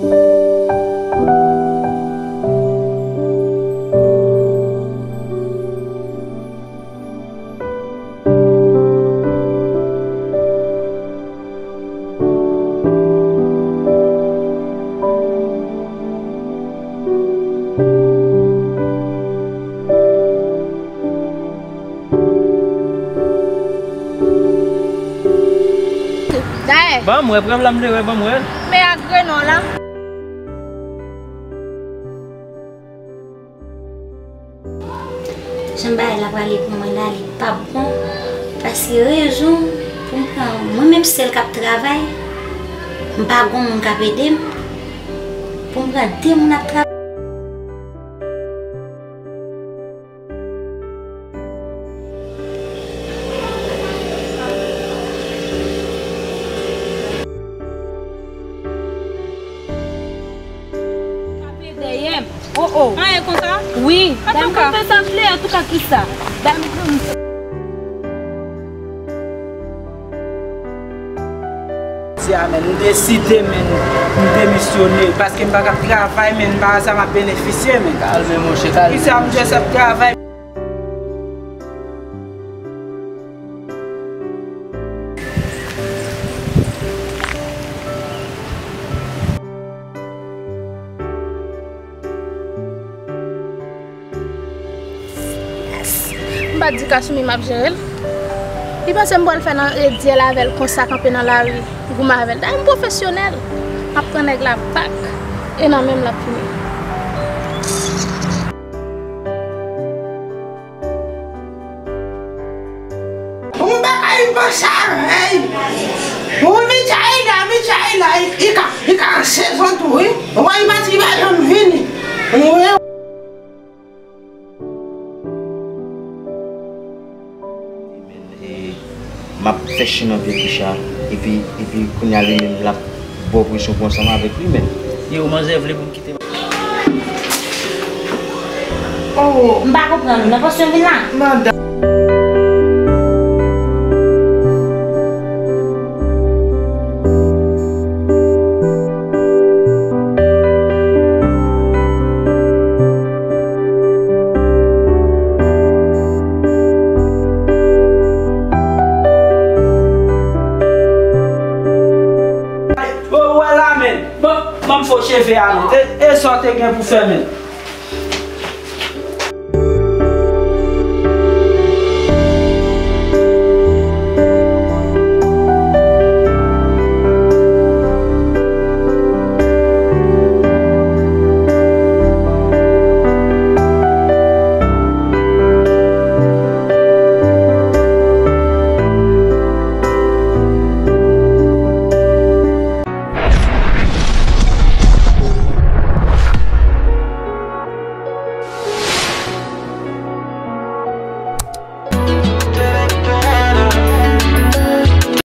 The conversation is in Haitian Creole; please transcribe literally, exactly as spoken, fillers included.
Dayè. Ban m wè, pran la m te wè, ban m wè. Men ak Renan la. Jan bagay la prale pou mwen la, li p ap bon. Paske rezon pou m pran mwen menm sèl k ap travay, m pa gon moun k ap ede m. Pou m pran de moun ap travay. Dèyè m. Oh, oh. Anyen konsa? Wi. Atò, dam ka. Konn fè sa m vle, antouka kisa? Dam. Ti a, men, m deside, men, m demisyone, paske m pa ka ap travay, men, m pa sa m ap benefisye, men. Kalme, monchè, kalme. Kisa m just ap travay? M pa t di Kasumi m ap jere l. Li panse m pral fè nan e dyèl avè l konsa, kanpe nan lari, goumen avè l. Dayè m pwofesyonèl. M ap pran nèg la bak. E nan men m l ap fini. Ou baka li panse avèy. Ou Michaela, Michaela, li ka, li ka an sezon tou, wi. Ou wè li pati, li pa janm vini. Wi. E, m ap fè chen nan pye Kisha, epi, epi kounye a li menm l ap ba w presyon pou ansanm avèk li, men. Yo, manzè vle pou m kite. Oh, m pa konprann ou. Nan pansyon vin la? Madanm. Bon, ou wè la, men. Bon, ban m fè w cheve a non. E, e sa w te gen pou fè, men.